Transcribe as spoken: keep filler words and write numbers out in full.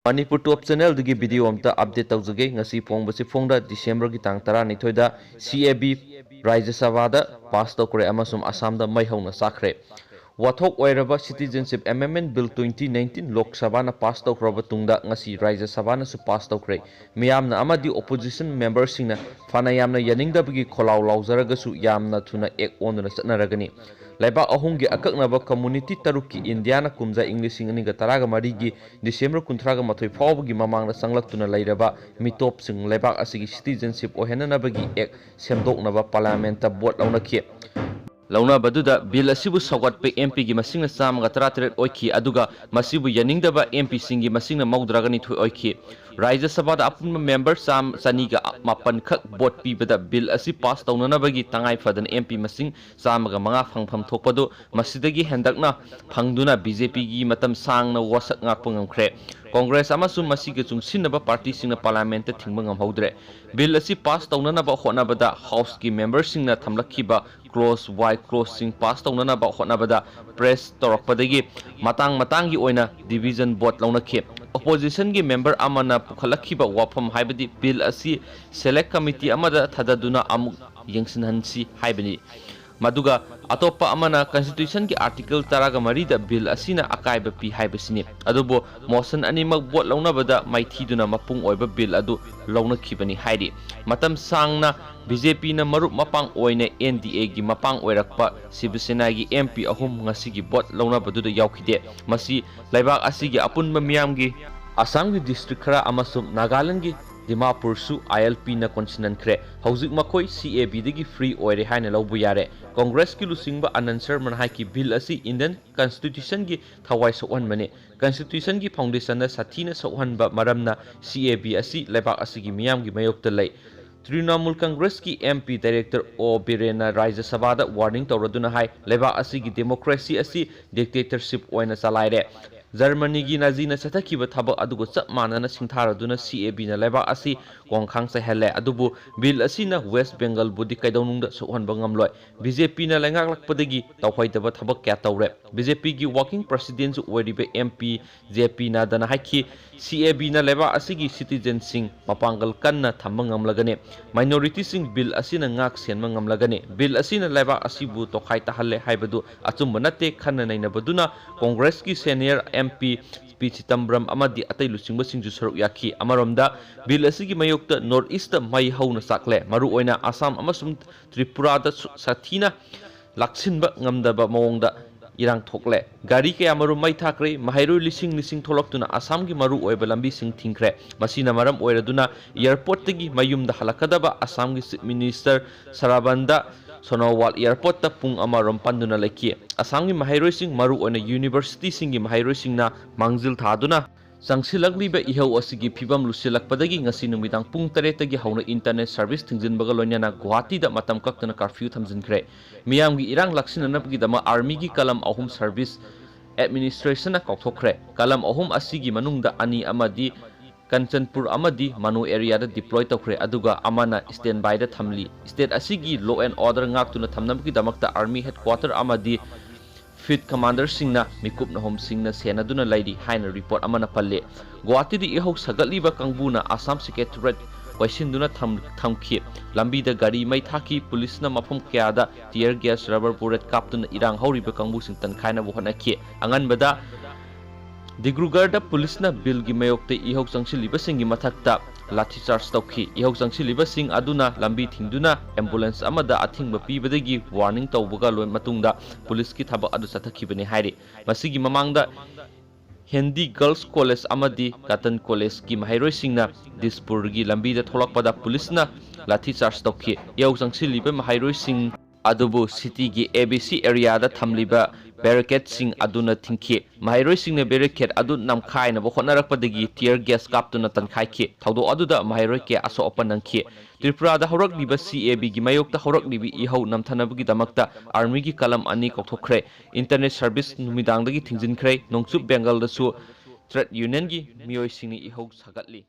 ꯃꯅꯤꯄꯨꯔ ꯇꯣꯞ ꯆꯦꯅꯦꯜꯗꯒꯤ video ꯑꯝꯇ update ꯇꯧꯖꯒꯦ꯫ ꯉꯁꯤ ꯐꯣꯡꯕꯁꯤ ꯐꯣꯡꯗ ꯗꯤꯁꯦꯝꯕꯔꯒꯤ ꯇꯥꯡ ꯇꯔꯥꯅꯤꯊꯣꯏꯗ ꯁꯤ ꯑꯦ ꯕꯤ ꯔꯥꯖ꯭ꯌ ꯁꯚꯥꯗ ꯄꯥꯁ ꯇꯧꯈ꯭ꯔꯦ ꯑꯃꯁꯨꯡ ꯑꯁꯥꯝꯗ ꯃꯩ ꯍꯧꯅ ꯆꯥꯛꯈ꯭ꯔꯦ꯫ ꯋꯥꯊꯣꯛ ꯑꯣꯏꯔꯕ Citizenship Amendment Bill twenty nineteen ꯂꯣꯛ ꯁꯚꯥꯅ ꯄꯥꯁ ꯇꯧꯈ꯭ꯔꯕ ꯇꯨꯡꯗ ꯉꯁꯤ ꯔꯥꯖ꯭ꯌ ꯁꯚꯥꯅꯁꯨ ꯄꯥꯁ ꯇꯧꯈ꯭ꯔꯦ꯫ ꯃꯤꯌꯥꯝꯅ ꯑꯃꯗꯤ ꯑꯣꯄꯣꯖꯤꯁꯟ ꯃꯦꯝꯕꯔꯁꯤꯡꯅ ꯐꯅ ꯌꯥꯝꯅ ꯌꯥꯅꯤꯡꯗꯕꯒꯤ ꯈꯣꯜꯂꯥꯎ ꯂꯥꯎꯖꯔꯒꯁꯨ ꯌꯥꯝꯅ ꯊꯨꯅ ꯑꯦꯛ ꯑꯣꯟꯗꯨꯅ ꯆꯠꯅꯔꯒꯅꯤ꯫ ꯂꯩꯕꯥꯛ ꯑꯍꯨꯝꯒꯤ ꯑꯀꯛꯅꯕ ꯀꯝꯃꯨꯅꯤꯇꯤ ꯇꯔꯨꯛꯀꯤ ꯏꯟꯗꯤꯌꯥꯅ ꯀꯨꯝꯖꯥ ꯏꯪ ꯂꯤꯁꯤꯡ ꯑꯅꯤꯒ ꯇꯔꯥꯒ ꯃꯔꯤꯒꯤ ꯗꯤꯁꯦꯝꯕꯔ ꯀꯨꯟꯊ꯭ꯔꯥꯒ ꯃꯥꯊꯣꯏ ꯐꯥꯎꯕꯒꯤ ꯃꯃꯥꯡꯗ ꯆꯪꯂꯛꯇꯨꯅ ꯂꯩꯔꯕ ꯃꯤꯇꯣꯞꯁꯤꯡ ꯂꯩꯕꯥꯛ ꯑꯁꯤꯒꯤ ꯁꯤꯇꯤꯖꯦꯟꯁꯤꯞ ꯑꯣꯏꯍꯟꯅꯅꯕꯒꯤ ꯑꯦꯛ ꯁꯦꯝꯗꯣꯛꯅꯕ ꯄꯥꯔꯂꯤꯌꯥꯃꯦꯟꯠꯇ ꯚꯣꯠ ꯂꯧꯅꯈꯤ꯫ ꯂꯧꯅꯕꯗꯨꯗ ꯕꯤꯜ ꯑꯁꯤꯕꯨ ꯁꯧꯒꯠꯄ ꯑꯦꯝ ꯄꯤꯒꯤ ꯃꯁꯤꯡꯅ ꯆꯥꯝꯃꯒ ꯇꯔꯥꯇꯔꯦꯠ ꯑꯣꯏꯈꯤ, ꯑꯗꯨꯒ ꯃꯁꯤꯕꯨ ꯌꯥꯅꯤꯡꯗꯕ ꯑꯦꯝ ꯄꯤꯁꯤꯡꯒꯤ ꯃꯁꯤꯡꯅ ꯃꯧꯗ꯭ꯔꯥꯒ ꯅꯤꯊꯣꯏ ꯑꯣꯏꯈꯤ꯫ ꯔꯥꯖ꯭ꯌ ꯁꯚꯥꯗ ꯑꯄꯨꯟꯕ ꯃꯦꯝꯕꯔ ꯆꯥꯝ-, ꯆꯅꯤꯒ ꯃꯥꯄꯟ ꯈꯛ ꯚꯣꯠ ꯄꯤꯕꯗ ꯕꯤꯜ ꯑꯁꯤ ꯄꯥꯁ ꯇꯧꯅꯅꯕꯒꯤ ꯇꯉꯥꯏ ꯐꯗꯅ ꯑꯦꯝ ꯄꯤ ꯃꯁꯤꯡ ꯆꯥꯝꯃꯒ ꯃꯉꯥ ꯐꯪꯐꯝ ꯊꯣꯛꯄꯗꯨ ꯃꯁꯤꯗꯒꯤ ꯍꯦꯟꯗꯛꯅ ꯐꯪꯗꯨꯅ ꯕꯤ ꯖꯦ ꯄꯤꯒꯤ ꯃꯇꯝ ꯁꯥꯡꯅ ꯋꯥꯁꯛ ꯉꯥꯛꯄ ꯉꯝꯈ꯭ꯔꯦ꯫ ꯀꯣꯡꯒ꯭ꯔꯦꯁ ꯑꯃꯁꯨꯡ ꯃꯁꯤꯒ ꯆꯨꯡꯁꯤꯟꯅꯕ ꯄꯥꯔꯇꯤꯁꯤꯡꯅ ꯄꯥꯔꯂꯤꯌꯥꯃꯦꯟꯠꯇ ꯊꯤꯡꯕ ꯉꯝꯍꯧꯗ꯭ꯔꯦ꯫ ꯕꯤꯜ ꯑꯁꯤ ꯄꯥꯁ ꯇꯧꯅꯅꯕ ꯍꯣꯠꯅꯕꯗ ꯍꯥꯎꯁꯀꯤ ꯃꯦꯝꯕꯔꯁꯤꯡꯅ ꯊꯝꯂꯛꯈꯤꯕ ꯀ꯭ꯂꯣꯖ ꯋꯥꯏ ꯀ꯭ꯂꯣꯖꯁꯤꯡ ꯄꯥꯁ ꯇꯧꯅꯅꯕ ꯍꯣꯠꯅꯕꯗ ꯄ꯭ꯔꯦꯁ ꯇꯧꯔꯛꯄꯗꯒꯤ ꯃꯇꯥꯡ ꯃꯇꯥꯡꯒꯤ ꯑꯣꯏꯅ ꯗꯤꯚꯤꯖꯟ ꯚꯣꯠ ꯂꯧꯅꯈꯤ꯫ ꯑꯣꯄꯣꯖꯤꯁꯟꯒꯤ ꯃꯦꯝꯕꯔ ꯑꯃꯅ ꯄꯨꯈꯠꯂꯛꯈꯤꯕ ꯋꯥꯐꯝ, ꯍꯥꯏꯕꯗꯤ ꯕꯤꯜ ꯑꯁꯤ ꯁꯦꯂꯦꯛ ꯀꯃꯤꯇꯤ ꯑꯃꯗ ꯊꯥꯗꯗꯨꯅ ꯑꯃꯨꯛ ꯌꯦꯡꯁꯤꯟꯍꯟꯁꯤ ꯍꯥꯏꯕꯅꯤ꯫ ꯃꯗꯨꯒ ꯑꯇꯣꯞꯄ ꯑꯃꯅ ꯀꯟꯁꯇꯤꯇ꯭ꯌꯨꯁꯟꯒꯤ ꯑꯥꯔꯇꯤꯀꯜ ꯇꯔꯥꯒ ꯃꯔꯤꯗ ꯕꯤꯜ ꯑꯁꯤꯅ ꯑꯀꯥꯏꯕ ꯄꯤ ꯍꯥꯏꯕꯁꯤꯅꯤ꯫ ꯑꯗꯨꯕꯨ ꯃꯣꯁꯟ ꯑꯅꯤꯃꯛ ꯚꯣꯠ ꯂꯧꯅꯕꯗ ꯃꯥꯏꯊꯤꯗꯨꯅ ꯃꯄꯨꯡ ꯑꯣꯏꯕ ꯕꯤꯜ ꯑꯗꯨ ꯂꯧꯅꯈꯤꯕꯅꯤ ꯍꯥꯏꯔꯤ꯫ ꯃꯇꯝ ꯁꯥꯡꯅ ꯕꯤ ꯖꯦ ꯄꯤꯅ ꯃꯔꯨꯞ ꯃꯄꯥꯡ ꯑꯣꯏꯅ ꯑꯦꯟ ꯗꯤ ꯑꯦꯒꯤ ꯃꯄꯥꯡ ꯑꯣꯏꯔꯛꯄ ꯁꯤꯕ ꯁꯦꯅꯥꯒꯤ ꯑꯦꯝ ꯄꯤ ꯑꯍꯨꯝ ꯉꯁꯤꯒꯤ ꯚꯣꯠ ꯂꯧꯅꯕꯗꯨꯗ ꯌꯥꯎꯈꯤꯗꯦ꯫ ꯃꯁꯤ ꯂꯩꯕꯥꯛ ꯑꯁꯤꯒꯤ ꯑꯄꯨꯟꯕ ꯃꯤꯌꯥꯝꯒꯤ ꯑꯁꯥꯝꯒꯤ ꯗꯤꯁꯇ꯭ꯔꯤꯛ ꯈꯔ ꯑꯃꯁꯨꯡ ꯅꯥꯒꯥꯂꯦꯟꯗꯒꯤ ꯗꯤꯃꯥꯄꯨꯔꯁꯨ ꯑꯥꯏ ꯑꯦꯜ ꯄꯤꯅ ꯀꯣꯟꯁꯤꯟꯍꯟꯈ꯭ꯔꯦ꯫ ꯍꯧꯖꯤꯛ ꯃꯈꯣꯏ ꯁꯤ ꯑꯦ ꯕꯤꯗꯒꯤ ꯐ꯭ꯔꯤ ꯑꯣꯏꯔꯦ ꯍꯥꯏꯅ ꯂꯧꯕ ꯌꯥꯔꯦ꯫ ꯀꯣꯡꯒ꯭ꯔꯦꯁꯀꯤ ꯂꯨꯆꯤꯡꯕ ꯑꯅꯟ ꯁꯔꯃꯅ ꯍꯥꯏꯈꯤ, ꯕꯤꯜ ꯑꯁꯤ ꯏꯟꯗꯤꯌꯟ ꯀꯟꯁꯇꯤꯇ꯭ꯌꯨꯁꯟꯒꯤ ꯊꯋꯥꯏ ꯁꯣꯛꯍꯟꯕꯅꯤ꯫ ꯀꯟꯁꯇꯤꯇ꯭ꯌꯨꯁꯟꯒꯤ ꯐꯥꯎꯟꯗꯦꯁꯟꯗ ꯁꯥꯊꯤꯅ ꯁꯣꯛꯍꯟꯕ ꯃꯔꯝꯅ ꯁꯤ ꯑꯦ ꯕꯤ ꯑꯁꯤ ꯂꯩꯕꯥꯛ ꯑꯁꯤꯒꯤ ꯃꯤꯌꯥꯝꯒꯤ ꯃꯥꯌꯣꯛꯇ ꯂꯩ꯫ ꯇ꯭ꯔꯤꯅꯥꯃꯨꯜ ꯀꯪꯒ꯭ꯔꯦꯁꯀꯤ ꯑꯦꯝ ꯄꯤ ꯗꯥꯏꯔꯦꯛꯇꯔ ꯑꯣ ꯕꯤꯔꯦꯟꯅ ꯔꯥꯖ꯭ꯌ ꯁꯚꯥꯗ ꯋꯥꯔꯅꯤꯡ ꯇꯧꯔꯗꯨꯅ ꯍꯥꯏ, ꯂꯩꯕꯥꯛ ꯑꯁꯤꯒꯤ ꯗꯦꯃꯣꯀ꯭ꯔꯦꯁꯤ ꯑꯁꯤ ꯗꯤꯛꯇꯦꯇꯔꯁꯤꯞ ꯑꯣꯏꯅ ꯆꯂꯥꯏꯔꯦ꯫ ꯖꯔꯃꯅꯤꯒꯤ ꯅꯥꯖꯤꯅ ꯆꯠꯊꯈꯤꯕ ꯊꯕꯛ ꯑꯗꯨꯒ ꯆꯞ ꯃꯥꯟꯅꯅ ꯁꯤꯡꯊꯥꯔꯗꯨꯅ ꯁꯤ ꯑꯦ ꯕꯤꯅ ꯂꯩꯕꯥꯛ ꯑꯁꯤ ꯈꯣꯡꯈꯥꯡ ꯆꯥꯏꯍꯜꯂꯦ꯫ ꯑꯗꯨꯕꯨ ꯕꯤꯜ ꯑꯁꯤꯅ ꯋꯦꯁ ꯕꯦꯡꯒꯜꯕꯨꯗꯤ ꯀꯩꯗꯧꯅꯨꯡꯗ ꯁꯣꯛꯍꯟꯕ ꯉꯝꯂꯣꯏ꯫ ꯕꯤ ꯖꯦ ꯄꯤꯅ ꯂꯩꯉꯥꯛꯂꯛꯄꯗꯒꯤ ꯇꯧꯍꯩꯗꯕ ꯊꯕꯛ ꯀꯌꯥ ꯇꯧꯔꯦ꯫ ꯕꯤ ꯖꯦ ꯄꯤꯒꯤ ꯋꯥꯔꯀꯤꯡ ꯄ꯭ꯔꯦꯁꯤꯗꯦꯟꯁꯨ ꯑꯣꯏꯔꯤꯕ ꯑꯦꯝ ꯄꯤ ꯖꯦ ꯄꯤ ꯅꯥꯗꯥꯅ ꯍꯥꯏꯈꯤ, ꯁꯤ ꯑꯦ ꯕꯤꯅ ꯂꯩꯕꯥꯛ ꯑꯁꯤꯒꯤ ꯁꯤꯇꯤꯖꯦꯟꯁꯤꯡ ꯃꯄꯥꯡꯒꯜ ꯀꯟꯅ ꯊꯝꯕ ꯉꯝꯂꯒꯅꯤ꯫ ꯃꯥꯏꯅꯣꯔꯤꯇꯤꯁꯤꯡ ꯕꯤꯜ ꯑꯁꯤꯅ ꯉꯥꯛ ꯁꯦꯟꯕ ꯉꯝꯂꯒꯅꯤ꯫ ꯕꯤꯜ ꯑꯁꯤꯅ ꯂꯩꯕꯥꯛ ꯑꯁꯤꯕꯨ ꯇꯣꯈꯥꯏ ꯇꯥꯍꯜꯂꯦ ꯍꯥꯏꯕꯗꯨ ꯑꯆꯨꯝꯕ ꯅꯠꯇꯦ꯫ ꯈꯟꯅ ꯅꯩꯅꯕꯗꯨꯅ ꯀꯣꯡꯒ꯭ꯔꯦꯁꯀꯤ ꯁꯦꯅꯤꯌꯔ ꯑꯦꯝ ꯄꯤ ꯄꯤ ꯆꯤꯗꯝꯕꯔꯝ ꯑꯃꯗꯤ ꯑꯇꯩ ꯂꯨꯆꯤꯡꯕꯁꯤꯡꯁꯨ ꯁꯔꯨꯛ ꯌꯥꯈꯤ꯫ ꯑꯃꯔꯣꯝꯗ, ꯕꯤꯜ ꯑꯁꯤꯒꯤ ꯃꯥꯌꯣꯛꯇ ꯅꯣꯔꯠ ꯏꯁꯇ ꯃꯩ ꯍꯧꯅ ꯆꯥꯛꯂꯦ꯫ ꯃꯔꯨꯑꯣꯏꯅ ꯑꯁꯥꯝ ꯑꯃꯁꯨꯡ ꯇ꯭ꯔꯤꯄꯨꯔꯥꯗ ꯁꯨ-, ꯁꯥꯊꯤꯅ ꯂꯥꯛꯁꯤꯟꯕ ꯉꯝꯗꯕ ꯃꯑꯣꯡꯗ ꯏꯔꯥꯡ ꯊꯣꯛꯂꯦ꯫ ꯒꯥꯔꯤ ꯀꯌꯥꯃꯔꯨꯝ ꯃꯩ ꯊꯥꯈ꯭ꯔꯦ꯫ ꯃꯍꯩꯔꯣꯏ ꯂꯤꯁꯤꯡ ꯂꯤꯁꯤꯡ ꯊꯣꯛꯂꯛꯇꯨꯅ ꯑꯁꯥꯝꯒꯤ ꯃꯔꯨꯑꯣꯏꯕ ꯂꯝꯕꯤꯁꯤꯡ ꯊꯤꯡꯈ꯭ꯔꯦ꯫ ꯃꯁꯤꯅ ꯃꯔꯝ ꯑꯣꯏꯔꯗꯨꯅ ꯑꯦꯌꯔꯄꯣꯔꯠꯇꯒꯤ ꯃꯌꯨꯝꯗ ꯍꯜꯂꯛꯀꯗꯕ ꯑꯁꯥꯝꯒꯤ ꯆꯤꯐ ꯃꯤꯅꯤꯁꯇꯔ ꯁꯔꯕꯥꯅꯟꯗ ꯁꯣꯅꯣꯋꯥꯜ ꯑꯦꯌꯔꯄꯣꯔꯠꯇ ꯄꯨꯡ ꯑꯃꯔꯣꯝ ꯄꯟꯗꯨꯅ ꯂꯩꯈꯤ꯫ ꯑꯁꯥꯝꯒꯤ ꯃꯍꯩꯔꯣꯏꯁꯤꯡ, ꯃꯔꯨꯑꯣꯏꯅ ꯌꯨꯅꯤꯚꯔꯁꯤꯇꯤꯁꯤꯡꯒꯤ ꯃꯍꯩꯔꯣꯏꯁꯤꯡꯅ ꯃꯥꯡꯖꯤꯜ ꯊꯥꯗꯨꯅ ꯆꯪꯁꯤꯜꯂꯛꯂꯤꯕ ꯏꯍꯧ ꯑꯁꯤꯒꯤ ꯐꯤꯕꯝ ꯂꯨꯁꯤꯜꯂꯛꯄꯗꯒꯤ ꯉꯁꯤ ꯅꯨꯃꯤꯗꯥꯡ ꯄꯨꯡ ꯇꯔꯦꯠꯇꯒꯤ ꯍꯧꯅ ꯏꯟꯇꯔꯅꯦꯠ ꯁꯔꯚꯤꯁ ꯊꯤꯡꯖꯤꯟꯕꯒ ꯂꯣꯏꯅꯅ ꯒꯨꯋꯥꯍꯥꯇꯤꯗ ꯃꯇꯝ ꯀꯛꯇꯅ ꯀꯔꯐ꯭ꯌꯨ ꯊꯝꯖꯤꯟꯈ꯭ꯔꯦ꯫ ꯃꯤꯌꯥꯝꯒꯤ ꯏꯔꯥꯡ ꯂꯥꯛꯁꯤꯟꯅꯅꯕꯒꯤꯗꯃꯛ ꯑꯥꯔꯃꯤꯒꯤ ꯀꯂꯝ ꯑꯍꯨꯝ ꯁꯔꯚꯤꯁ ꯑꯦꯗꯃꯤꯅꯤꯁꯇ꯭ꯔꯦꯁꯟꯅ ꯀꯥꯎꯊꯣꯛꯈ꯭ꯔꯦ꯫ ꯀꯂꯝ ꯑꯍꯨꯝ ꯑꯁꯤꯒꯤ ꯃꯅꯨꯡꯗ ꯑꯅꯤ ꯑꯃꯗꯤ ꯀꯟꯆꯟꯄꯨꯔ ꯑꯃꯗꯤ ꯃꯅꯨ ꯑꯦꯔꯤꯌꯥꯗ ꯗꯤꯄ꯭ꯂꯣꯏ ꯇꯧꯈ꯭ꯔꯦ, ꯑꯗꯨꯒ ꯑꯃꯅ ꯁ꯭ꯇꯦꯟ ꯕꯥꯏꯗ ꯊꯝꯂꯤ꯫ ꯁ꯭ꯇꯦꯠ ꯑꯁꯤꯒꯤ ꯂꯣ ꯑꯦꯟ ꯑꯣꯔꯗꯔ ꯉꯥꯛꯇꯨꯅ ꯊꯝꯅꯕꯒꯤꯗꯃꯛꯇ ꯑꯥꯔꯃꯤ ꯍꯦꯗꯀ꯭ꯋꯥꯇꯔ ꯑꯃꯗꯤ ꯐꯤꯠ ꯀꯃꯥꯟꯗꯔꯁꯤꯡꯅ ꯃꯤꯀꯨꯞ ꯅꯍꯨꯝꯁꯤꯡꯅ ꯁꯦꯟꯅꯗꯨꯅ ꯂꯩꯔꯤ ꯍꯥꯏꯅ ꯔꯤꯄꯣꯔꯠ ꯑꯃꯅ ꯄꯜꯂꯤ꯫ ꯒꯨꯋꯥꯍꯥꯇꯤꯗ ꯏꯍꯧ ꯁꯥꯒꯠꯂꯤꯕ ꯀꯥꯡꯕꯨꯅ ꯑꯁꯥꯝ ꯁꯦꯀ꯭ꯔꯦꯇꯔꯤꯌꯦꯠ ꯀꯣꯏꯁꯤꯟꯗꯨꯅ ꯊꯝ-, ꯊꯝꯈꯤ꯫ ꯂꯝꯕꯤꯗ ꯒꯥꯔꯤ ꯃꯩ ꯊꯥꯈꯤ꯫ ꯄꯨꯂꯤꯁꯅ ꯃꯐꯝ ꯀꯌꯥꯗ tear gas, rubber bullet ꯀꯥꯞꯇꯨꯅ ꯏꯔꯥꯡ ꯍꯧꯔꯤꯕ ꯀꯥꯡꯕꯨꯁꯤꯡ ꯇꯟꯈꯥꯏꯅꯕ ꯍꯣꯠꯅꯈꯤ꯫ ꯑꯉꯟꯕꯗ ꯗꯤꯕ꯭ꯔꯨꯒꯔꯗ ꯄꯨꯂꯤꯁꯅ ꯕꯤꯜꯒꯤ ꯃꯥꯌꯣꯛꯇ ꯏꯍꯧ ꯆꯪꯁꯤꯜꯂꯤꯕꯁꯤꯡꯒꯤ ꯃꯊꯛꯇ ꯂꯥꯊꯤ ꯆꯥꯔꯖ ꯇꯧꯈꯤ꯫ ꯏꯍꯧ ꯆꯪꯁꯤꯜꯂꯤꯕꯁꯤꯡ ꯑꯗꯨꯅ ꯂꯝꯕꯤ ꯊꯤꯡꯗꯨꯅ ꯑꯦꯝꯕꯨꯂꯦꯟꯁ ꯑꯃꯗ ꯑꯊꯤꯡꯕ ꯄꯤꯕꯗꯒꯤ ꯋꯥꯔꯅꯤꯡ ꯇꯧꯕꯒ ꯂꯣꯏ-, ꯃꯇꯨꯡꯗ ꯄꯨꯂꯤꯁꯀꯤ ꯊꯕꯛ ꯑꯗꯨ ꯆꯠꯊꯈꯤꯕꯅꯤ ꯍꯥꯏꯔꯤ꯫ ꯃꯁꯤꯒꯤ ꯃꯃꯥꯡꯗ ꯍꯦꯟꯗꯤ ꯒꯔꯜꯁ ꯀꯣꯂꯦꯖ ꯑꯃꯗꯤ ꯀꯇꯟ ꯀꯣꯂꯦꯖꯀꯤ ꯃꯍꯩꯔꯣꯏꯁꯤꯡꯅ ꯗꯤꯁꯄꯨꯔꯒꯤ ꯂꯝꯕꯤꯗ ꯊꯣꯛꯂꯛꯄꯗ ꯄꯨꯂꯤꯁꯅ ꯂꯥꯊꯤ ꯆꯥꯔꯖ ꯇꯧꯈꯤ꯫ ꯏꯍꯧ ꯆꯪꯁꯤꯜꯂꯤꯕ ꯃꯍꯩꯔꯣꯏꯁꯤꯡ ꯑꯗꯨꯕꯨ cityꯒꯤ A B C areaꯗ ꯊꯝꯂꯤꯕ barricadeꯁꯤꯡ ꯑꯗꯨꯅ ꯊꯤꯡꯈꯤ꯫ ꯃꯍꯩꯔꯣꯏꯁꯤꯡꯅ barricade ꯑꯗꯨ ꯅꯝꯈꯥꯏꯅꯕ ꯍꯣꯠꯅꯔꯛꯄꯗꯒꯤ tear gas ꯀꯥꯞꯇꯨꯅ ꯇꯟꯈꯥꯏꯈꯤ꯫ ꯊꯧꯗꯣꯛ ꯑꯗꯨꯗ ꯃꯍꯩꯔꯣꯏ ꯀꯌꯥ ꯑꯁꯣꯛ ꯑꯄꯟ ꯅꯪꯈꯤ꯫ ꯇ꯭ꯔꯤꯄꯨꯔꯥꯗ ꯍꯧꯔꯛꯂꯤꯕ CABꯒꯤ ꯃꯥꯌꯣꯛꯇ ꯍꯧꯔꯛꯂꯤꯕ ꯏꯍꯧ ꯅꯝꯊꯅꯕꯒꯤꯗꯃꯛꯇ armyꯒꯤ ꯀꯂꯝ ꯑꯅꯤ ꯀꯧꯊꯣꯛꯈ꯭ꯔꯦ꯫ Internet service ꯅꯨꯃꯤꯗꯥꯡꯗꯒꯤ ꯊꯤꯡꯖꯤꯟꯈ꯭ꯔꯦ꯫ ꯅꯣꯡꯆꯨꯞ ꯕꯦꯡꯒꯜꯗꯁꯨ trade unionꯒꯤ ꯃꯤꯑꯣꯏꯁꯤꯡꯅ ꯏꯍꯧ ꯁꯥꯒꯠꯂꯤ꯫